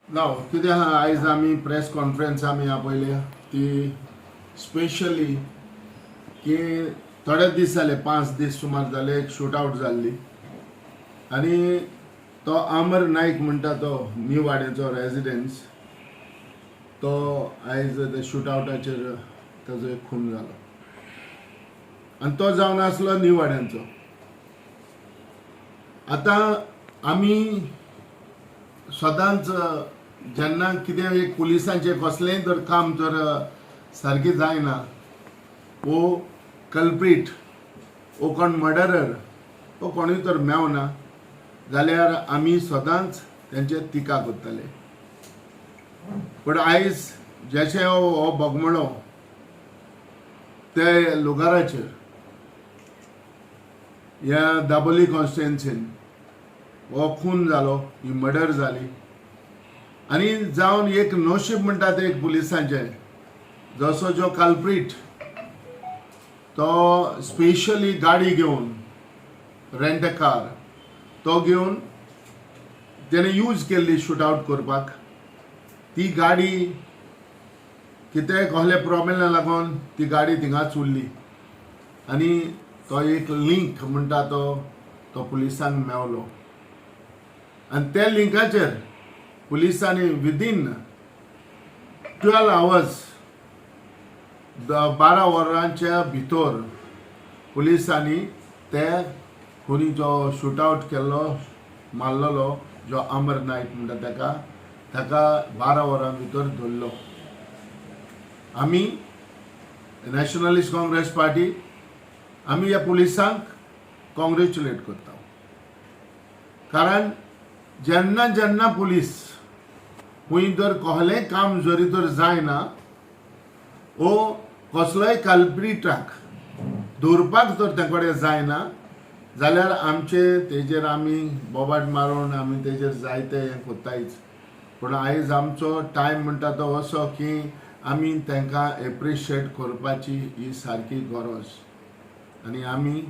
नाव कितें आहा, आयज आमी प्रेस कॉन्फरन्स आमी आपयल्या ती स्पेशली की थोडे दीस जाले, 5 दीस सुमार जाले, एक शूट आवट जाल्ली आनी तो अमर नायक म्हणटा तो न्यू वाड्याचो रेजिडन्स, तो आयज त्या शूट आवटाचेर ताजो एक खून जालो आनी तो जावन आसलो न्यू वाड्यांचो. आतां आमी सदांच जेन्ना कितें एक पुलिसांचें कसलेंय जर काम जर सारकें जायना वो कल्प्रीट वो कोण मर्डरर वो कोणूय तर मेवना जाल्यार आमी सदांच तेंचे टिका करतले. पूण आयज जशें हो बोगमोळो ते लुगाराचेर ह्या दाबोली कॉन्स्टिट्युएन्सीन हो खून जालो, ही मर्डर जाली आनी जावन एक नशीब म्हणटा ते एक पुलिसांचें, जसो जो कल्प्रीट तो स्पेशली गाडी घेवन, रेंट कार तो घेवन तेणे यूज केल्ली शूट आवट करपाक, ती गाडी कितेंय कसले प्रॉब्लेमा लागून ती गाडी थिंगाच उरली आनी तो एक लिंक म्हणटा तो तो पुलिसांक मेवलो आनी त्या लिंकाचेर पुलिसांनी विदीन 12 आवर्स, 12 वरांच्या भितर पुलिसांनी ते खुनी जो शूट आवट केल्लो, मारलेलो जो अमर नायक म्हणटा ताका, ताका 12 वरां भितर धरलो. आमी नॅशनलिस्ट काँग्रेस पार्टी, आमी ह्या पुलिसांक कॉंग्रेच्युलेट करता, कारण जेन्ना जेन्ना पुलीस खंय जर कसलेंय काम जरी तर जायना वो कसलोय कल्प्रिटाक दवरपाक जर ते कडेन जायना जाल्यार आमचे तेजेर आमी बोबाट मारून आमी तेजेर जायते हें कोत्तायच. पूण आयज आमचो टायम म्हणटा तो असो की आमी तांकां एप्रिशिएट करपाची ही सारकी गरज. आनी आमी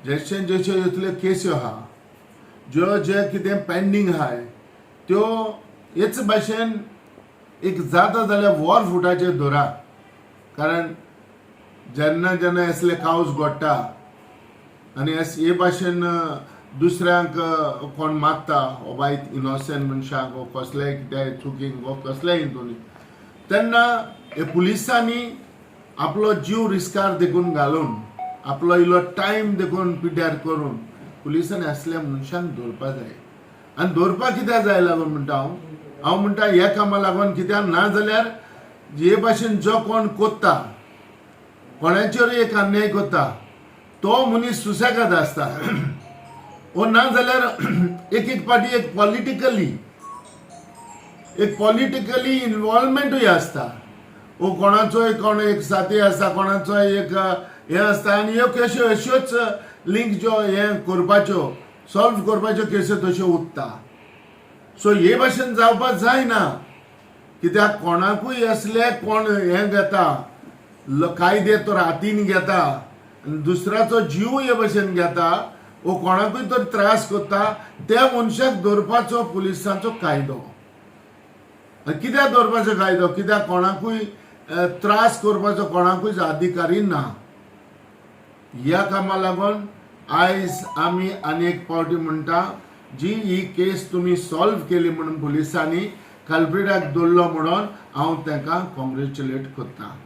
जशे जशे इतल्यो केस्यो आहा, ज्यो जे कितें पेंडींग आहाय, त्यो हेच भाशेन एक जाता जाल्यार वर फुटाचेर धरा, कारण जेन्ना जेन्ना असले कावज घडटा आनी हे भाशेन दुसऱ्यांक कोण मारता वो बायत इनोसंट मनशांक वो कसलेय कित्याय चुकीक वो कसलेय हितून, तेन्ना हे पुलिसांनी आपलो जीव रिस्कार देखून घालून, आपलो इल्लो टायम देखून पिड्ड्यार करून पुलिसांनी असल्या मनशांक धरपा जाय. आनी धरपाक कित्याक जाय लागून म्हणटा हांव, हांव म्हणटा ह्या कामा लागून, कित्याक ना जाल्यार हे भाशेन जो कोण कोत्ता, कोणाचेर एक अन्याय करता, तो मनीस सुसेगाद आसता वो ना जाल्यार एक एक पाटी एक पॉलिटिकली इन्वॉल्वमेंटूय आसता वो कोणाचोय कोण एक साथी आसता, कोणाचोय एक हें आसता आनी ह्यो केश्यो अश्योच लिंक ज्यो हें करपाच्यो, सॉल्व करपाच्यो केस्यो तश्यो उत्ता. सो हे भाशेन जावपाक जायना, कित्याक कोणाकूय असले कोण हें घेता, कायदे तर हातीन घेता आनी दुसऱ्याचो जीव हे भाशेन घेता वो कोणाकूय तर त्रास करता, त्या मनशाक धरपाचो पुलिसांचो कायदो. आनी कित्याक दवरपाचो कायदो? कित्याक कोणाकूय त्रास करपाचो कोणाकूय अधिकारी ना. ह्या कामा लागून आयज आमी आनी एक पावटी म्हणटा, जी ही केस तुमी सॉल्व केली म्हणून, पुलिसांनी कल्प्रिटाक दवरलो म्हणून हांव तांकां कॉंग्रेच्युलेट करता.